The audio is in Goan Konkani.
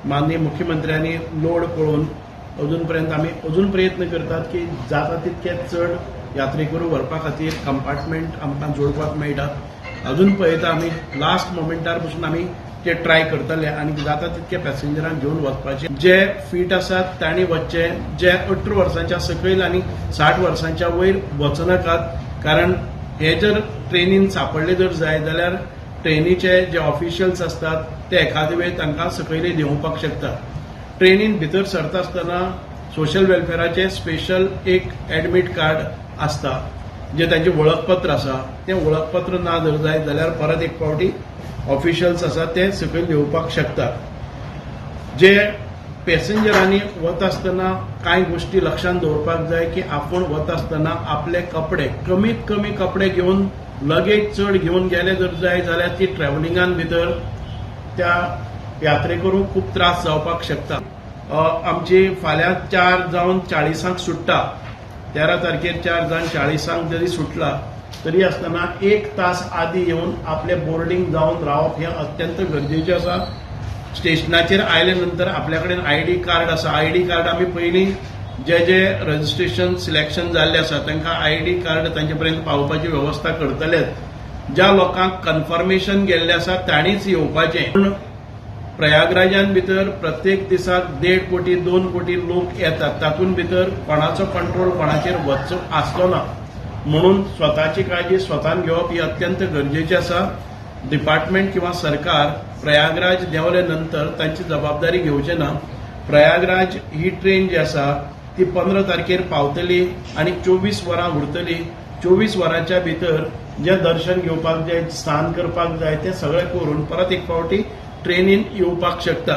माननीय मुख्यमंत्र्यांनी लोड पळोवन अजून पर्यंत आमी अजून प्रयत्न करतात की जाता तितके चड यात्रेकरू व्हरपा खातीर कंपार्टमेंट आमकां जोडपाक मेळटा. अजून पळयता आमी लास्ट मोमेंटार पसून आमी ते ट्राय करतले आनी जाता तितके पॅसेंजरांक घेवन वचपाचे. जे फीट आसात तांणी वचचे, जे 18 वर्सांच्या सकयल आनी 60 वर्सांच्या वयर वचनाकात, कारण हे जर ट्रेनीन सापडले जर जाय जाल्यार ट्रेनीचे जे ऑफिशियल्स आसतात ते एखादे वेळ तांकां सकयल देंवोवपाक शकतात. ट्रेनीन भितर सरता आसतना सोशल वेलफेराचे स्पेशल एक एडमीट कार्ड आसता, जे तांचें वळखपत्र आसा, तें वळखपत्र ना जर जाय जाल्यार परत एक फावटी ऑफिशियल्स आसा ते सकयल देंवोवपाक शकतात. जे पॅसेंजरांनी वता आसतना कांय गोश्टी लक्षांत दवरपाक जाय की आपूण वता आसतना आपले कपडे कमीत कमी कपडे घेवन, लगेज चड घेवन गेले जर जाय जाल्यार ती ट्रॅव्हलिंगान भितर त्या यात्रेकरूंक खूब त्रास जावपाक शकता. आमची फाल्यां 4:40 सुट्टा, 13 तारखेर 4:40 जरी सुटला तरी आसतना 1 तास आदी येवन आपले बोर्डिंग जावन रावप हें अत्यंत गरजेचें आसा. स्टेशनाचेर आयले नंतर आपल्या कडेन आयडी कार्ड आसा, आयडी कार्ड आमी पयलीं जे जे रजिस्ट्रेशन सिलेक्शन जाल्ले आसा तांकां आयडी कार्ड तांचे पर्यंत पावोवपाची वेवस्था करतलेच. ज्या लोकांक कन्फर्मेशन गेल्लें आसा तांणीच येवपाचें. पूण प्रयागराजान भितर प्रत्येक दिसाक 1.5 कोटी 2 कोटी लोक येतात, तातूंत भितर कोणाचो कंट्रोल कोणाचेर वचचो आसलो ना, म्हणून स्वताची काळजी स्वतान घेवप ही अत्यंत गरजेची आसा. डिपार्टमेंट किंवा सरकार प्रयागराज देंवले नंतर तांची जबाबदारी घेवचे ना. प्रयागराज ही ट्रेन जी आसा ती 15 तारखेर पावतली आनी 24 वरां उरतली. 24 वरांच्या भितर जें दर्शन घेवपाक जाय, स्नान करपाक जाय तें सगळें करून परत एक फावटी ट्रेनीन येवपाक शकता.